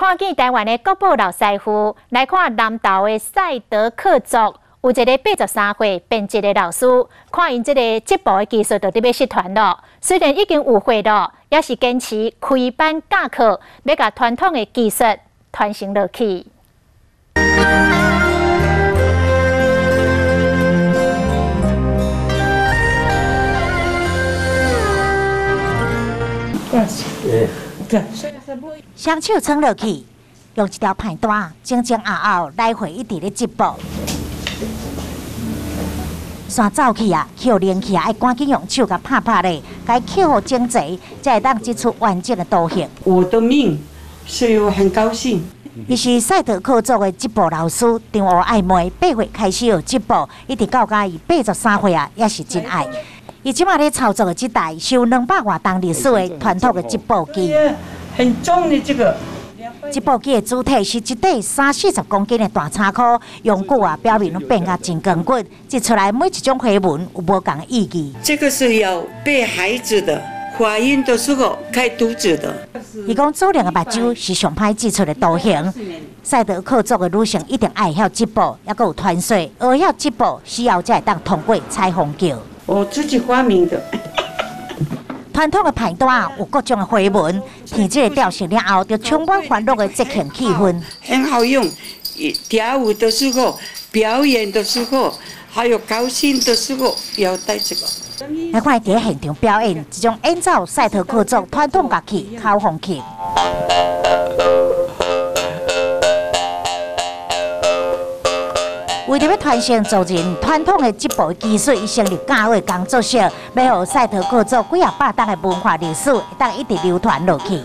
看見台灣的國寶老師傅，來看南投的賽德克族，有一个83歲編織的老師，看𪜶這个織布的技術就佇欲失傳囉。雖然已經有歲囉，也是堅持開班教課，欲共傳統的技術傳承落去。雙手撐落去，用一條排單，前前後後來回一直咧織布。線走去啊，扣連起啊，愛趕緊用手共拍拍咧，共伊扣予整齊，才會當織出完整的圖形。我的命，所以我很高興。伊是賽德克族的織布老師張吳愛梅，8歲開始學織布，一直到今伊83歲啊，也是真愛。伊這馬咧操作的這台是有200外冬歷史的傳統的織布機。很重的這個。織布機的主體是一塊三四十公斤的大叉箍，用久啊，表面攏變甲真光滑，織出來每一種花紋有無仝的意義。這個是要背孩子的，懷孕的時候開肚子的。伊講祖靈的目睭是上歹織出的圖形。賽德克族的女性一定愛會曉織布，猶閣有傳說，學曉織布，死後才會當通過彩虹橋。我自己發明的。傳統的排單有各種的花紋，聽這个調性了後，就充滿歡樂的節慶氣氛。很好用，跳舞的時候、表演的時候，還有高興的時候，要戴這個。來看佇現場表演，這種演奏賽德克族傳統樂器口風琴。為著欲傳承族人傳統的織布技術，伊成立教會工作室，欲予賽德克族幾仔百冬的文化歷史，會當一直流傳落去。